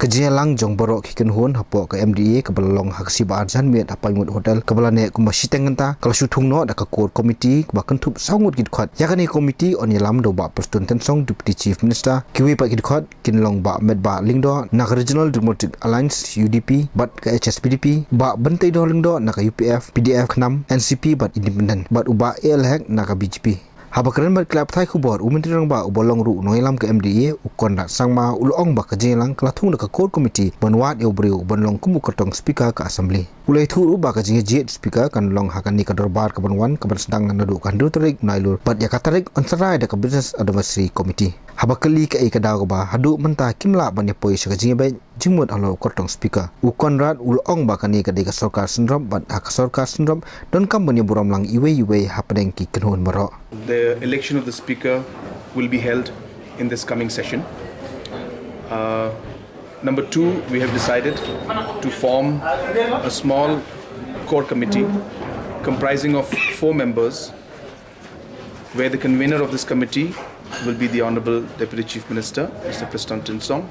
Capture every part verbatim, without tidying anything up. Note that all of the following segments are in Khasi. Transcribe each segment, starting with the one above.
Jingïalang jong baroh ki kynhun hapoh ka M D A kaba la long ha ka sngi ba ar janmiet ha Pinewood Hotel kaba la neh kumba shiteng kynta ka la shu thung noh da ka core committee kaba kynthup saw ngut ki dkhot. Ïa kane ka committee yn ïalam da u Bah Prestone Tynsong, Deputy Chief Minister, kiwei pat ki dkhot kin long Bah Metbah Lyngdoh na ka Regional Democratic Alliance, U D P, bad ka H S P D P, Bah Banteidor Lyngdoh na ka U P F, P D F, KHNAM, N C P bad Independent, bad u Bah A L Hek na ka B J P. Haba kren bad ki lad pathai khubor, u Myntri Rangbah uba long ruh u nongïalam ka M D A, u Conrad Sangma, u la ong ba ka jingïalang ka la thung da ka core committee ban wad ïa u briew ban long kum u kyrtong speaker ka Assembly. U la ïathuh ruh ba ka jingïajied speaker kan long ha kane ka dorbar kaban wan, kaban sdang naduh ka hynriew tarik Nailur, bad ïa ka tarik yn sa rai da ka business advisory committee. Haba kylli kaei ka daw kaba haduh mynta kim lah ban ïa poi sha ka jingïabeit jingmut halor u kyrtong speaker, u Conrad u la ong ba kane ka dei ka sorkar synrop bad ha ka sorkar synrop donkam ban ïaburom lang iwei iwei hapdeng ki kynhun baroh. The election of the speaker will be held in this coming session. Uh, number two, we have decided to form a small core committee comprising of four members, where the convener of this committee will be the Honorable Deputy Chief Minister, Mister Prestone Tynsong.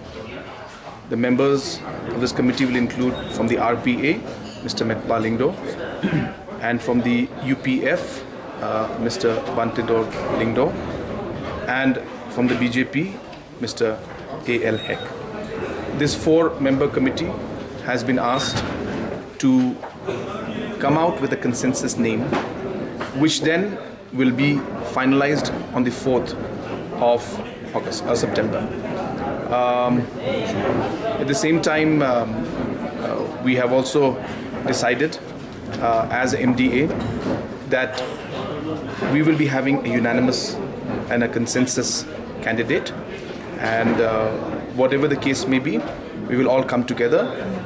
The members of this committee will include from the R P A, Mister Metbah Lyngdoh, and from the U P F, uh, Mister Banteidor Lyngdoh, and from the B J P, Mister A L Hek. This four-member committee has been asked to come out with a consensus name, which then will be finalized on the fourth of August, uh, September. Um, at the same time, um, uh, we have also decided, uh, as M D A, that we will be having a unanimous and a consensus candidate, and, uh, whatever the case may be, we will all come together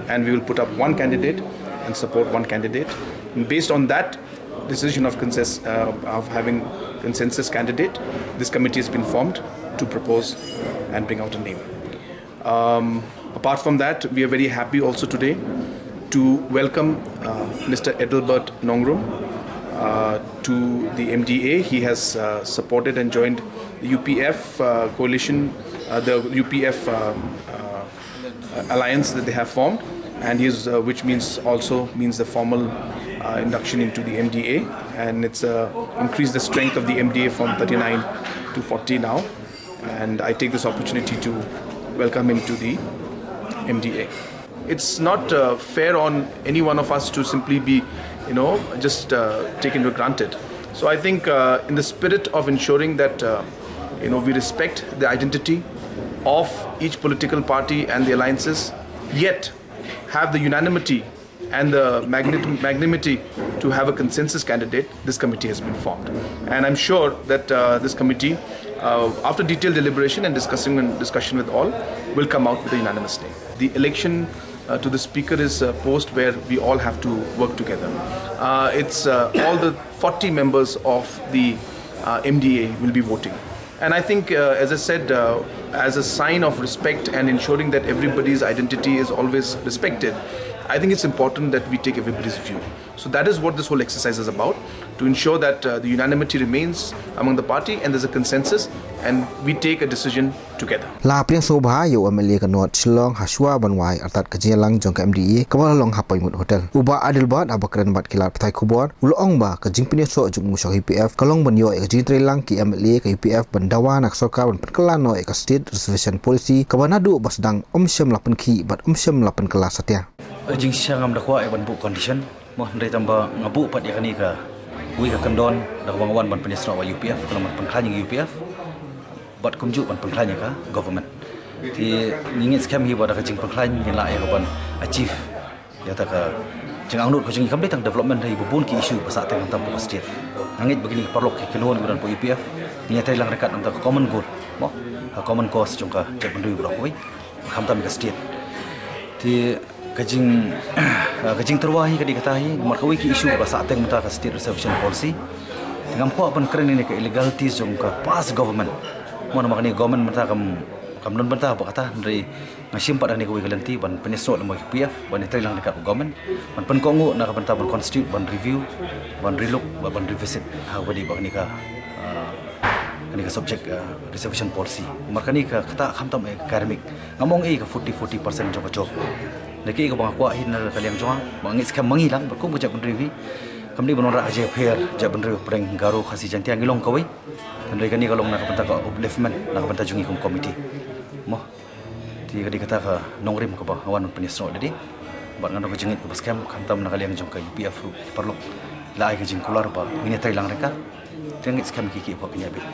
and we will put up one candidate and support one candidate. And based on that decision of consensus, uh, of having consensus candidate, this committee has been formed to propose and bring out a name. Um, apart from that, we are very happy also today to welcome, uh, Mister Adelbert Nongrum, uh, to the M D A. He has, uh, supported and joined the U P F, uh, coalition, uh, the U P F, um, uh, alliance that they have formed, and he's, uh, which means also means the formal, uh, induction into the M D A, and it's, uh, increased the strength of the M D A from thirty-nine to forty now, and I take this opportunity to welcome him to the M D A. It's not, uh, fair on any one of us to simply be, you know, just, uh, taken for granted. So I think, uh, in the spirit of ensuring that, uh, you know, we respect the identity of each political party and the alliances, yet have the unanimity and the magnit-, magnanimity to have a consensus candidate, this committee has been formed. And I'm sure that, uh, this committee, uh, after detailed deliberation and discussing and discussion with all, will come out with a unanimous name. The election, uh, to the speaker is a post where we all have to work together. Uh, it's, uh, all the forty members of the, uh, M D A will be voting. And I think, uh, as I said, uh, as a sign of respect and ensuring that everybody's identity is always respected, I think it's important that we take everybody's view. So that is what this whole exercise is about, to ensure that, uh, the unanimity remains among the party and there's a consensus and we take a decision together. La pdiang sngewbha ïa u M L A ka North Shillong ha shuwa ban wai artat ka jingïalang jong ka M D A kaba la long ha Pinewood Hotel. U Bah Adelbert haba kren bad ki lad pathai khubor u la ong ba ka jingpynïasoh jong u sha ka U P F ka long ban ïoh ïa ka jingtreilang ki M L A ka U P F ban dawa na ka sorkar ban pynkylla noh ïa ka State Reservation Policy kaba naduh ba sdang ym shym la pynkhih bad ym shym la pynkylla satia. Jingshisha ngam da kwah ïa ban buh condition, mo, hynrei tang ba nga buh pat ïa kane ka, kawei ka kyndon da kaba nga wan ban pynïasnoh bad U P F, ka long ban pynkhlaiñ ïa ka U P F bad kumjuh ban pynkhlaiñ ïa ka government. Te ngi ngeit skhem hi ba da ka jingpynkhlaiñ ngin lah ïa ka ban achieve ïa kata ka jingangnud ka jong ngi, kam dei tang development, ha ki bun ki issue ba sah teng khamtam hapoh ka state. Nga ngeit ba kine ki paralok ki kynhun kiba don hapoh U P F ngin ïatreilang ryngkat na ka common goal, mo, ka common cause jong ka jaitbynriew baroh kawei, khamtam ka state. Te ka jing, ka jingtyrwa hi ka dei kata hi, namar kawei ki issue ba sah teng mynta ka State Reservation Policy. Te ngam kwah ban kren ïa ka illegalities jong ka past government. Mo, namar kane ka government mynta kam, kam don bynta ba kata, hynrei nga shim pat da kane kawei ka lynti ban pynïasnoh lem bad U P F, ban ïatreilang ryngkat bad government, ban pynkohnguh na ka bynta ban constitute, ban review, ban relook, ban, ban revisit ha kaba ïadei bad kane ka, ah, Kane ka subject, uh, reservation policy. Mar kane ka kata khamtam academic. Ngam ong ei ka forty forty percent jong ka job. Lada ka ba nga kwah hi na ka liang jong nga, ba nga ngeit skhem ma ngi lang, ba kum ka jaitbynriew hi. Kam dei ban wanrah ka jingpher, jaitbynriew pdeng Garo, Khasi, Jaiñtia, ngi long kawei. Hynrei kane ka long na ka bynta ka upliftment, na ka bynta jong ngi kum committee. Mo. Te ka dei kata ka nongrim kaba nga wan ban pynïasnoh da dei. Bad nga don ka jingngeit kaba skhem khamtam na ka liang jong ka U P F ruh, paralok. La ai ka jingkular ba ngin ïatrei lang ryngkat. Te nga ngeit skhem ki ki ba kin ïabit.